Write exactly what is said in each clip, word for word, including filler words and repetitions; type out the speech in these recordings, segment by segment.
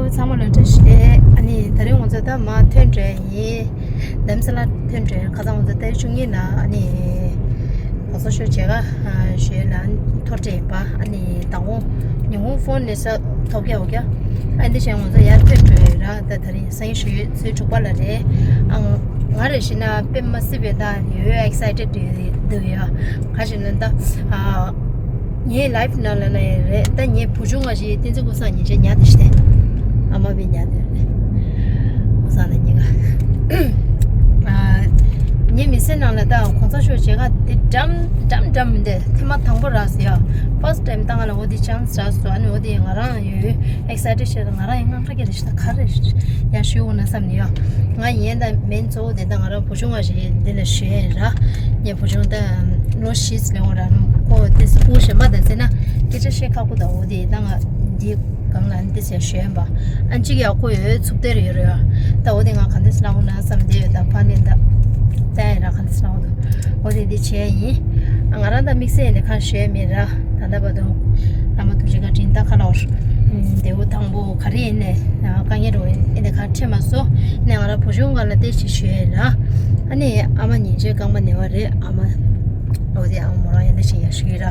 ཚང་མ་ལ་བཀྲ་ཤིས་བདེ་ལེགས། ཨ་ནི་དེ་རིང་ང་ཚོ་ད་མར་ཐོན་འགྲོ་ཡིན། དྷ་རམ་ས་ལ་ཐོན་འགྲོ་ཡིན། ཁ་སང་ང་ཚོ་ཏ་རིག་བཅུ་གཉིས་ལ་ཨ་ནི་གོང་ས་མཆོག་མཇལ་ཁ་ཞུས་ལ་ཐོར་འདྲ་ཡིན་པ། ཨ་ནི་མདང་དགོང་ཉིན་གུང་ཕོན་ནས་ས་ཐོབ་རྒྱག་འོ་རྒྱ། ཨ་འདི་བྱས་ང་ཚོ་ཡར་ཐོན་འགྲོ་ཡོད་ར། ད་དེ་རིང་སང་ཉིན་ཞོགས་ཚོད་དྲུག་པ་ལ་རེད། ཨ་ང་རེ་བཞིན་ན་དཔེ་མ་སྲིད་པའི་ད་ཡོད་ཨེག་སའི་ཊེཌ་འདུག་ཡ། ག་ཞིག་ན་ད་ཨ། ངའི་ལའིབ་ནང་ལ་ན་ཡང་རེད། ད་ངའི་བུ་ཆུང་ང་ཞིག་བསྟན་འཛིན་ཀུན་བཟང་ཉིན་བྱེད་ཉལ་དེ་ཤི་སྟེ། ཨ་མ་བི་ཉལ་དེ་རེད། ཀུན་བཟང་ལ་ཉིན་ག་ངའི་མི་ཚེ་ནང་ལ་ད་གོང་ས་མཆོག་མཇལ་ཁ་དེ་འགྲམ་འགྲམ་འགྲམ་མི་འདུག་ཐེངས་མ་དང་པོ་རག་སོང་ཡ། ཕར་སི་ཊི་ཊའིམ་ད་ང་ལ་འོ་དེ་ཆན་སི་རག་སོང་། ཨ་ནི་འོ་དེ་ང་རང་ཡོད་ཨེག་སའི་ཊེཌ་བྱས། ང་རང་ཡང་དངངས་སྐྲག་སྐྱེ་རེ་ཞིག་ད་ག་རེ་ཡ་ཞུ་འོ་ན་བསམ་ནས་ཡ། ང་ཡིན་ད་མེན་གཙོ་བོ་དེ་ད་ང་རང་བུ་ཆུང་ང་ཞིག་འདི་ལ་ཞུ་ཡ་ར། ངའི་བུ་ཆུང་ད་ལོ་བཞི་ཙམ་ལས་འོང་ར། ཁོ་དེ་སུ་སྐུ་གཞན་པ་དང་ཟེར་ན་སྐད་ཆ་བཤད་ཁག་པོ་ད། འོ་དེ་ད་ང་འདི་སྒང་ལ་འདི་ཟེར་ཞུ་ཡ་པ། ཨ་གཅིག་ཡ་ཁོ་ཡོད་ཚུགས་དེར་ཡོད་རེད་ཡ། ད་འོ་དེ་ང་ག་འདི་སུ་ལ་འོང་ན་བསམ་དེ་ཡོད། ད་ཕ་ནི་ད་ད་ཡ་ར་ག་འདི་སུ་ལ་འོང་འདུག་འོ་དེ་འདི་བྱས་ཡིན། ང་རང་ད་དམིགས་བསལ་ཡིན་ནས་གང་ཞུ་ཡ་མེད་ར། ད་ལྟ་བར་དུ་བླ་མ་ཐུགས་རྗེ་བཀའ་དྲིན་ད་ག་ལ་འོར། ལྡེའུ་དང་པོ་ག་རེ་ཡིན་ནས་དཀའ་ངལ་རོ་ཡིན་ནས་ག་འཕྲད་མ་སོང་ནས་ང་རང་བུ་ཆུང་ག་ལ་བལྟས་ཤིག་ཞུ་ཡ་ཡིན་ལ། ཨ་ནི་ཨ་མ་ཉིན་བྱེད་རྐང་པ་ན་བ་རེད། ཨ་མ་འོ་དེ་ཨ་མ་མོ་རང་ཡན་ད་ཞིག་ཡ་ཞུ་ཡ་ར།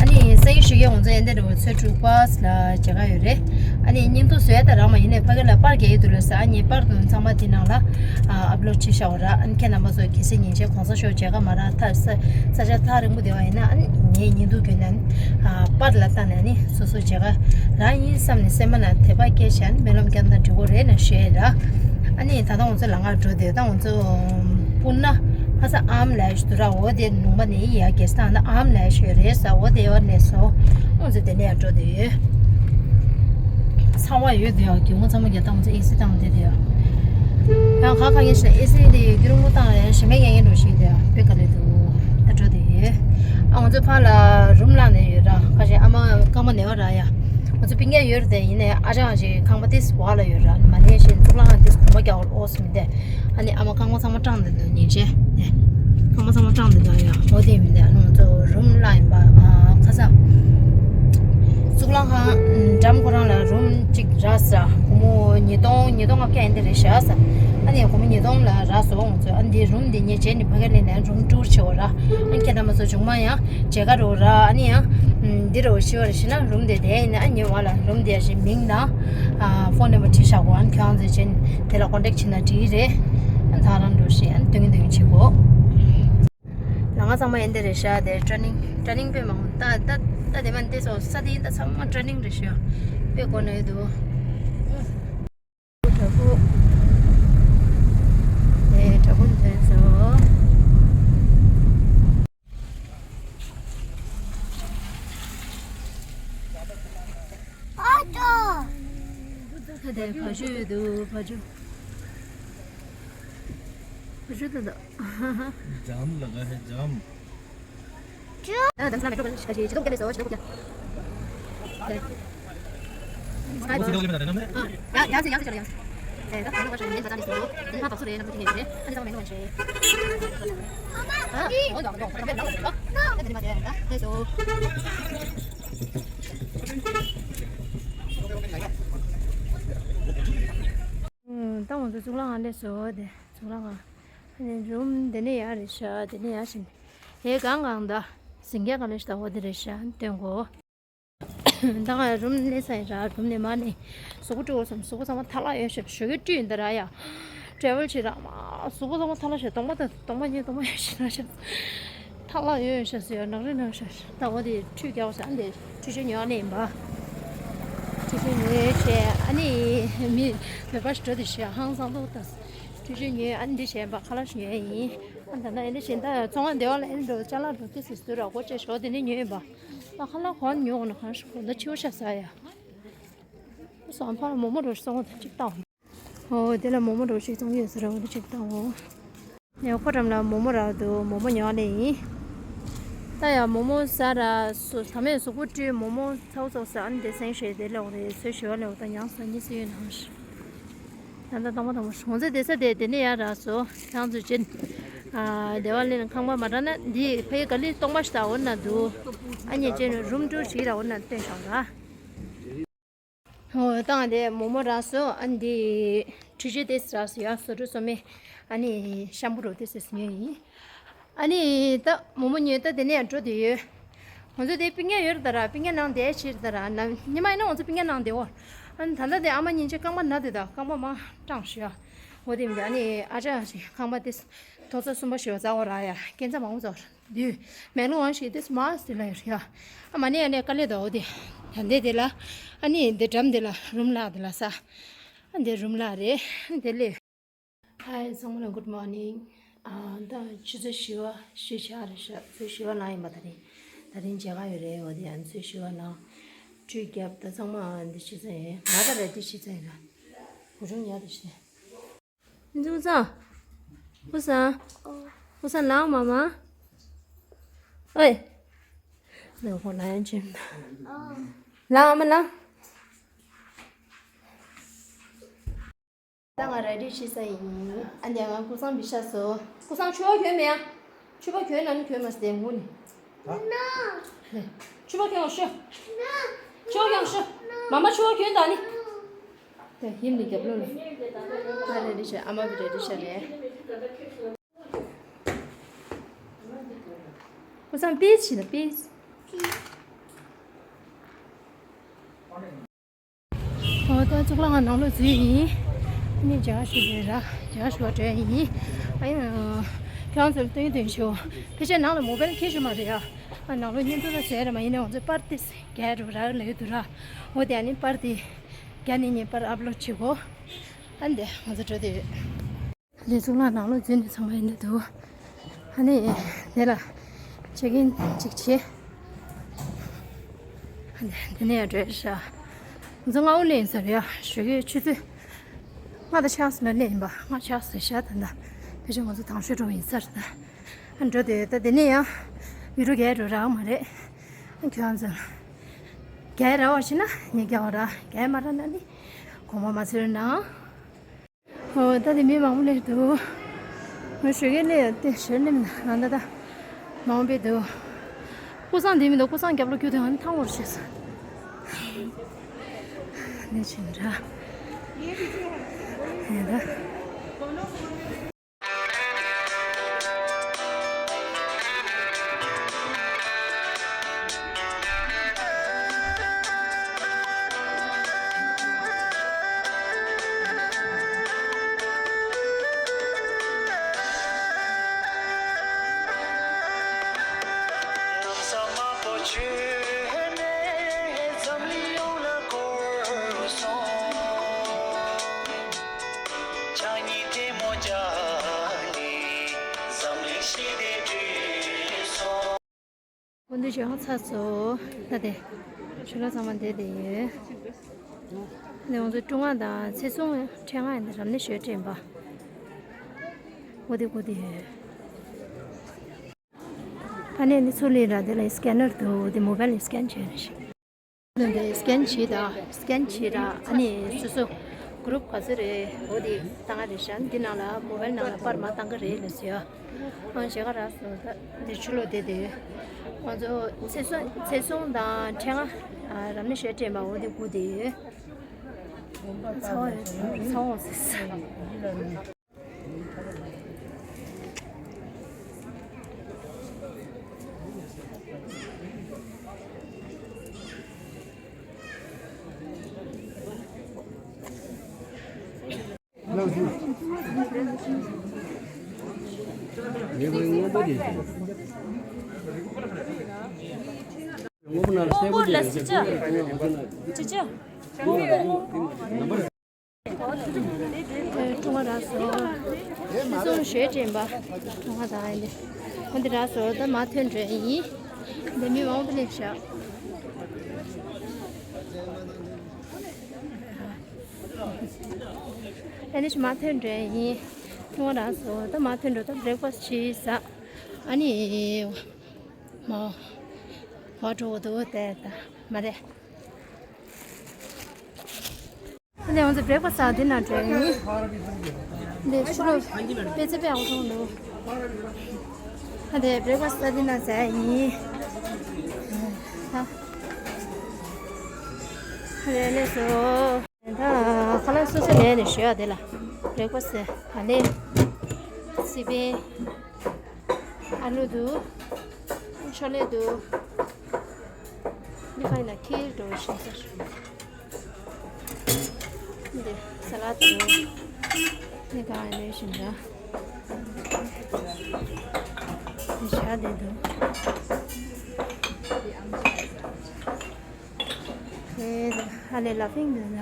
ཨ་ནི་སང་ཉིན་ཞུ་ཡ་ང་ཚོ་ཡན་ད་རེ་བ་ཚོད་དྲུག་པ་ལ་མཇལ་ཁ་ཡོད་རེད། ཨ་ནི་སྙིང་སྟོབས་བཟོ་ཡ་ད་རག་མ་ཡིན་ནས་ཕ་གི་ལ་པར་རྒྱག་ཡི་འདུག་ལ་ས། ཨ་ནི་པར་དུ་ཚང་མ་དེ་ནང་ལ་ཨ་ཨབ་ལོཌ་བྱེད་བཞག་འོ་ར། ཨ་ནི་ཁྱེད་རྣམ་པ་ཚོ་གལ་སྲིད་ཉིན་བྱེད་གོང་ས་མཆོག་མཇལ་ཁ་མ་རག་ཐ་ས་ས་ཆ་ཐག་རིང་པོ་བསྡད་པ་ཡིན་ན། ཨ་ནི་ངའི་ཉིན་དུ་བརྒྱུད་ནས་ཨ་པར་ལ་བལྟས་ནས་ཨ་ནི་སོ་སོ་མཇལ་ཁ་རག་ཡིན་བསམ་ནས་སེམས་པ་ན་དད་པ་སྐྱེས་བྱས་ནས་སྨོན་ལམ་བརྒྱབ་ན་འགྲིག་གི་རེད་ན་ཞུ་ཡ་ར། ཨ་ནི་ད་ལྟ་ང་ཚོ་ལམ་ཁ་འགྲོ་དུས་ད་ང་ཚོ་སྤུ་ན་ཁ་ས་ཨམ་ལས་ཞུ་དུ་ར། འོ་དེ་ནུང་པ་ནས་ཡ་གེ་སྟངས་ད་ཨམ་ལས་ཞུ་རེད་ས། འོ་དེ་བ་ནས་སོ་ང་ཚོ་དེ་ནས་ཡང་འགྲོ་དུས་ཡོད། ཚ་བ་ཡོད་དུ་ཡང་རྒྱུ་ངོ་ཚང་མ་རྒྱ་སྟངས་ཚོ་ཨེ་སི་བཏང་དེ་དུ་ཡང་། ཡང་ཁ་ཁ་ངེས་ཤེས་ཨེ་སི་དེ་ཡོད་རྒྱུ་རུང་བཏང་ཡང་ཞི་མེད་ཡང་ཡིན་འགྲོ་ཞིག་དུ་ཡང་དཔེ་ག་ལེ་དུ་ད་འགྲོ་དུ་ཡོད། ཨ་ང་ཚོ་ཕ་ལ་རུམ་ལངས་ནས་ཡོད་ར། ཁ་ཤས་ཨ་མ་རྐང་པ་ན་བ་ར་ཡ། ང་ཚོ་སྤུན་ཀྱག་ཡོད་རེད་དེ། ཡིན་ནས་ཨ་ཅག་ཅིག་ཁང་པ་ཏིས་བ་ལ་ཡོད་ར། མ་ནས་ཤེས་གཙུག་ལག་ཁང་ཏིས་གོམ་པ་རྒྱག་འོ་སུ་མི་དེ། ཨ་ནི་ཨ་མ་རྐང་པ་ཚང་མ་སྐྲངས་འདུག་ཉིན་བྱེད། རྐང་པ་ཚང་མ་སྐྲངས་འདུག་ཡ། འོ་དེ་མི་འདུག་ཨ་ནི་ང་ཚོ་རུམ་ལ་ཡིན་པ། ཨ་ཁ་སང་གཙུག་ལག་ཁང་འགྲམ་ཁོ་རང་ལ་རུམ་གཅིག་རག་ས། སྒོར་མོ་ཉིས་སྟོང་ཉིས་སྟོང་ལྔ་བརྒྱ་ཡན་དེ་རེད་བཞག་ས། ཨ་ནི་སྒོར་མོ་ཉིས་སྟོང་ལ་རག་སོང་ང་ཚོ། ཨ་ནི་འདི་རུམ་འདི་ཉེ་བྱས་ནི་ཕ་གི་ལས་ནས་རུམ་ཊུར་བྱེད་འོ་ར། ཨ་ནི་ཁྱེད་རྣམ་པ་ཚོ་མཇུག་མ་ཡང་མཇལ་ཁ་འགྲོ་ར། ཨ་ནི་ཡང་འདི་རུ་ཤི་བར་ཤི་ན་རུམ་དེ་དེ་ཡིན་ན་ཨ་ནི་བ་ལ་རུམ་དེ་ཞིག་མིང་དང་ཕོན་ནམ་བར་བྲིས་བཞག་གོ། ཨ་ནི་ཁྱོད་རང་ཚོས་ཅན་དེ་ལ་ཀོན་ཊེག་བྱས་ན་འགྲིག་རེད། ཨ་ནི་ད་རང་འགྲོ་ཤི་ཨ་ནི་སྟོན་གྱི་སྟོན་གྱི་བྱེད་གོ། ལ་ང་ཚང་མ་ཡན་དེ་རེད་ཤག་དེ་ཊེ་ནིང་ཊེ་ནིང་དཔེ་མང་ད་ད་ད་དེ་མ་འདི་ཚོ་ས་དེ་ཡིན་ད་ཚང་མ་ཊེ་ནིང་རེད་ཤག་དཔེ་གོ་ན་ཡོད་དོ། དྲ་འབུ། དེ་དྲ་འབུ་འདི་ཚོ། ད་དེ་བ་ཇུ་ཡོད་དོ། བ་ཇུ། བ་ཇུ་ད་ད། जाम लगा है, जाम। ད་ང་ཚོ་གཙུག་ལག་ཁང་སླེབས་སོང་། དེ་གཙུག་ལག་ཁང་། ཨ་ནི་རུམ་འདི་ནས་ཡར་རེད་ཤག་འདི་ནས་ཡར་ཕྱིན། ཧེ་གང་གང་ད། ཟིང་སྐྱ་ག་ལེ་ཤ་ད་འོ་དེ་རེད་ཤག་སྟོན་གོ། ད་ང་རུམ་སླེབས་ས་ཡིན་ར། རུམ་ནས་མར་ནས་གཟུགས་པོ་བཀྲུས་འོ་བསམ། གཟུགས་པོ་ཚང་མ་ཐལ་ལག་ཡོད་ཤག་ཞོགས་ཀས་བཀྲུས་ཡིན་ད་ར་ཡ། ཊེ་ཝལ་བྱས་ར་མ་གཟུགས་པོ་ཚང་མ་ཐལ་ལག་ཤག་གདོང་པ་ད་གདོང་པ་ཉིད་གདོང་པ་ཡོད་ཤག་ན་ཤག་ཐལ་ལག་ཡོད་ཤག་ཟེར་ཡ་ནག་རི་ནག་ཤག་ད་འོ་དེ་ཁྲུས་རྒྱག་ས་འདི་ཁྲུས་ཆུ་ཉོ་ནས་ཡིན་པ། ཁྲུས་ཆུ་ཉོས་བྱས་ཨ་ནི་མི་མོད་པ་ཞིག་འགྲོ་དེ་ཤག་ཧང་སང་ཏོག་ཏག་ཁྲུས་ཆུ་ཉོས། ཨ་ནི་འདི་བྱས་པ་ཁ་ལག་ཞིག་ཉོས་ཡིན། ཨ་ད་ན་ཨེ་འདི་བྱས་ད་ཚོང་ཁང་སྡེ་བ་ལ་ཨེ་འགྲོ་ཅ་ལག་འགྲོ་དུས་སུ་ཟུར་ར་སྒོ་ཕྱེ་ཞོག་དེ་ནས་ཉོས་ཡིན་པ། ད་ཁ་ལག་གོ་ཉོ་འོང་ན་གང་ཞིག་གོ་ད་ཕྱི་བོ་ཤ་ཟ་ཡ། སོང་ཕ་ལ་མོག་མོག་འགྲོ་སོང་ད་གཅིག་བཏང་། ཨོ་དེ་ལ་མོག་མོག་འགྲོ་ཞིག་བཏང་ཡོད་ཟེར་ར་འོ་ད་གཅིག་བཏང་འོ། ཡང་ཁོ་འགྲམ་ལ་མོག་མོག་རག་འདུག་མོག་མོག་ཉོ་ལེ་ཡིན། ད་ཡང་མོག་མོག་ཟ་ར་སོ་ད་མེད་གཟུགས་པོ་བཀྲུས་མོག་མོག་ཚ་བོ་ཚོགས་ཟ་ཨ་ནི་དེ་སེང་ཤོས་དེ་ལོག་རེད་ཚོད་ཞུ་བ་ལོག་ད་ཉང་ས་གཉིས་སུ་ཡོད་ནང་ཞིག་ད་ལྟ་སྟོང་པ་དང་པོ་ཧོང་ཚེ་བསྡད་ས་དེ་དེ་ནས་ཡར་རག་སོ། ཁྱང་ཚོ་ཅན། ཨ་སྡེ་བ་ལེན་ཁང་པ་མ་རག་ན་འདི་ཕ་ཡི་ག་ལི་སྟོང་པ་ཞིག་ད་འོ་ན་འདུག་ཨ་ཉེ་ཅན་རུམ་ཊུར་ཞིག་ར་འོ་ན་སྟོན་ཤོག་ར། ཨོ་ད་ང་དེ་མོག་མོག་རག་སོང་། ཨ་ནི་འདི་ཁྲུས་ཆས་དེ་རག་སོང་ཡ། བཟོ་གྲྭ་སོ་མའི་ཨ་ནི་ཤམ་པུ་རོ་དེ་ཟེར་ཉོས་ཡིན། ཨ་ནི་ད་མོག་མོག་ཉོས། ད་དེ་ནས་ཡང་འགྲོ་བསྡད་ཡོད། ང་ཚོ་དེ་སྤུན་ཀྱག་ཡོད་རེད་ད་ར། སྤུན་ཀྱག་ནང་བསྡད་ཕྱིར་ད་ར། ཉི་མ་ཡིན་ན་ང་ཚོ་སྤུན་ཀྱག་ནང་བསྡད་འོ། ཨ་ནི་ད་ལྟ་དེ་ཨ་མ་ཉིན་ཅིག་རྐང་པ་ན་དེ་ད་རྐང་པ་མར་སྐྲངས་ཤག་འོ་དེ་མི་འདུག་ཨ་ནི་ཨ་ཅག་ཞིག་རྐང་པ་དེ་ཐོག་ཚད་གསུམ་པ་ཞིག་ཡོད་ཙང་འོ་ར་ཡ། སྐས་འཛེག་མང་པོ་ཙམ་འདུག་མེ་ལོང་ཞིག་དེ་མ་སི་ལ་ཡོད་ཡ། ཨ་མ་ནི་ཨ་ནི་དཀའ་ལས་དོ་དེ། ད་འདི་དེ་ལ། ཨ་ནི་འདི་འགྲམ་དེ་ལ་རུམ་ལག་དེ་ལ་ས། ཨ་འདི་རུམ་ལག་རེད། ཨ་འདི་ལས། Hi ཚང་མ་ལ་good morning། ཨ་ད་ཆུ་ཚོད་བཞི་པ་བཞི་ཆགས་རེད་ཤག་ཆུ་ཚོད་བཞི་པ་ལངས་ཡིན་པ། ད་རིང་ད་རིང་མཇལ་ཁ་ཡོད་རེད། འོ་དེ་ཡང་ཆུ་ཚོད་བཞི་པ་ལངས། ཁྲུས་བརྒྱབ། ད་ཚང་མ་འདི་ཕྱི་ཚ་ཡིན། ང་ད་རེད། འདི་ཕྱི་ཚ་ཡིན་ལ། གུ་ཆུང་ཉལ་དུ་ཕྱི་ཚ། ཀུ་སངས། ཀུ་སངས། ཀུ་སངས་ལངས་མ་མ། ཨོའི། ནི་ཧོ་ལ་ཡང་ཅིན། ལངས་མ་ལངས། ད་ང་ར་རི་ཤི་ས་ཡིན། ཨ་འདི་ང་ཀུ་སངས་བི་ཤ་སོ། ཀུ་སངས་ཆུ་བ་གྱོན་མེད་ཨ། ཆུ་བ་གྱོན་ན་ནི་གྱོན་མ་སྟེ་ངུ་ནི། ཆུ་བ་གྱོན་ཤོག་ཆུ་བ་གྱོན་ཤོག་མ་མ་ཆུ་བ་གྱོན་ད་ནི། ད་ཧིམ་ནི་རྒྱབ་ལོ་ལ། ང་ར་རི་ཤ། ཨ་མ་བི་ར་རི་ཤ་རེད། ཀུ་སངས་པིས་ཤི་ན་པིས། ཨོ་ད་གཙུག་ལག་ཁང་ནང་ལོགས་འཛུལ་ཡིན། ཨ་ནི་མཇལ་ཁ་ཞུ་རེད་ར། མཇལ་ཁ་ཞུ་བ་འགྲོ་ཡིན། ཨ་ཡ། ཁྱེད་རང་ཚོར་སྟོན་སྟོན་ཞུ། ཕལ་ཆེར་ནང་ལ་མོ་བེལ་འཁྱེར་ཞུ་མ་རེད་ཡ། ཨ་ནང་ལོགས་བརྙན་ཐུང་ལ་ཟེར་ར་མ་ཡིན་ནའི་ང་ཚོའི་པར་དེ་རྒྱག་རུ་ར་ལ་ཡོད་དུ་ར། འོ་དེ་ཨ་ནི་པར་དེ་རྒྱག་ནས་ངས་པར་ཨབ་ལོཌ་བྱེད་གོ། ཨ་འདི་ང་ཚོ་འགྲོ་དེ་ཡོད། ལས་གཙུག་ལག་ནང་ལོགས་འཛུལ་ནས་ཚང་མ་ཡིན་འདི་འདུག་ཨ་ནི་དེ་ལ་ཆེག་ཨིན་ཅིག་བྱས། ཨ་ནི་དེ་ནས་ཡང་འགྲོ་ཡ་ཤག་ང་ཚོ་སྔ་པོ་སླེབས་ཡིན་ས་རེད་ཡ། ཞོགས་ཀས་ཆུ་ཚོད་ལྔ་དང་ཕྱེད་ཙམ་ལ་སླེབས་ཡིན་པ། ལྔ་ཕྱེད་ཙམ་ཤག་ད་ལྟ་ཕལ་ཆེར་ང་ཚོ་དང་ཤོས་འགྲོ་ཡིན་ས་རེད་ད། ཨ་འགྲོ་དེ་ད་དེ་ནས་ཡང་བི་ཌི་ཡོ་རྒྱག་འགྲོ་རག་མ་རེད། ཨ་ཁྱོད་ཚོ་རྒྱག་རག་པ་ཞིག་ན་ངས་རྒྱག་པ་ར། རྒྱག་མ་རག་ན་ནི་དགོངས་པ་མ་ཚོམ་གནང་། ཨོ་ད་དེ་མི་མང་པོ་སླེབས་འདུག་ང་ཞོགས་ཀས་སླེབས་ཡ་དེ་ཞོར་སླེབས་ན་ང་ད་ད་མང་པོ་འདུག་ཀུ་སངས་དེ་མི་འདུག་ཀུ་སངས་རྒྱབ་ལོགས་རྒྱུག་དེ་ང་ཐང་བོར་བྱས་སོང་། ནས་ཕྱིན་འདྲ། ཡ་ད། སྐུ་མདུན་ཞོལ་ཁ་ཚར་སོང་། ད་དེ་ཆོས་ལ་ཚང་མ་བསྡད་བསྡད་ཡོད། ནས་ང་ཚོ་ཀྲུང་དབྱང་དང་ཚེ་སྲོང་ཕྲེང་བ་ཡིན་ད་རབ་གནས་ཞོལ་དྲན་པ། འོ་དེ་སྒུག་བསྡད་ཡོད། ཨ་ནི་ནི་ཚུར་ལེན་ར་དེ་ལ་སི་ཀེ་ནར་འདུག་དེ་མོ་བེལ་ནས་སི་ཀེན་བྱས་རེད་ཤག་འདི་སི་ཀེན་བྱས་དང་སི་ཀེན་བྱས་ར། ཨ་ནི་སོ་སོ་གུ་རུབ་ག་ཚོད་རེད། འོ་དེ་བཏང་ག་རེད་ཤག་འདི་ནང་ལ་མོ་བེལ་ནང་ལ་པར་མར་བཏང་གི་རེད་ལབ་ཟེར་ཡ། ཨང་ཞེ་ག་རག་སོང་། ད་འདི་ཆུ་ལོག་བསྡད་དེ་ང་ཚོ་ཚེ་སྲོང་ཚེ་སྲོང་དང་ཕྲེང་བ་རབ་གནས་ཞོལ་དྲན་པ་འོ་དེ་སྒུག་བསྡད་ཡོད། ཚ་བ་ཚ་བ་ཟེར། ཀྲུང་ཧྭ་ར་སོ། སི་སོང་ཞོལ་དྲན་པ། ཀྲུང་ཧྭ་དང་ཨ་ནི། ཁོང་འདི་ར་སོ་ད་མ་ཐོན་འགྲོ་ཡིན། འདི་མི་མང་པོ་སླེབས་ཤག་ཨ་ནི་ཞིག་མ་ཐོན་འགྲོ་ཡིན། ཀྲུང་ཧྭ་ར་སོ་ད་མ་ཐོན་འགྲོ་ད་བྷི་རེག་ཕ་སི་ཅིག་ཟ། ཨ་ནི། མ། མ་འགྲོ་འདུག་དེ་ད་མ་རེད། འདི་ང་ཚོ་བྷི་རེག་ཕ་སི་ཟ་འདི་ན་འགྲོ་ཡིན། འདི་ཕྱི་ལོགས་པེ་ཙེ་པེ་ཨའོ་ཐོང་འདུག་ཨ་འདི་བྷི་རེག་ཕ་སི་ཟ་འདི་ན་ཟ་ཡིན། ད། ལས་ལས་སོ། ད་ཁ་ལག་སོ་སོ་ལས་ནས་ཞོལ་ཡ་དེ་ལ། རེག་པ་སེ་ག་ལེ། སི་པན། ཨ་ལུ་འདུག་ཤོག་ལེ་འདུག་འདི་ག་ཡིན་ན་ཁེར་འགྲོ་བཞིན་ཟེར། འདི་ས་ལ་འདུག་འདི་ག་ཡིན་ན་བཞིན་འདྲ། འདི་ཞག་འདི་འདུག་ཁེར་ཧ་ལས་ལ་ཕིང་འདུག་ན།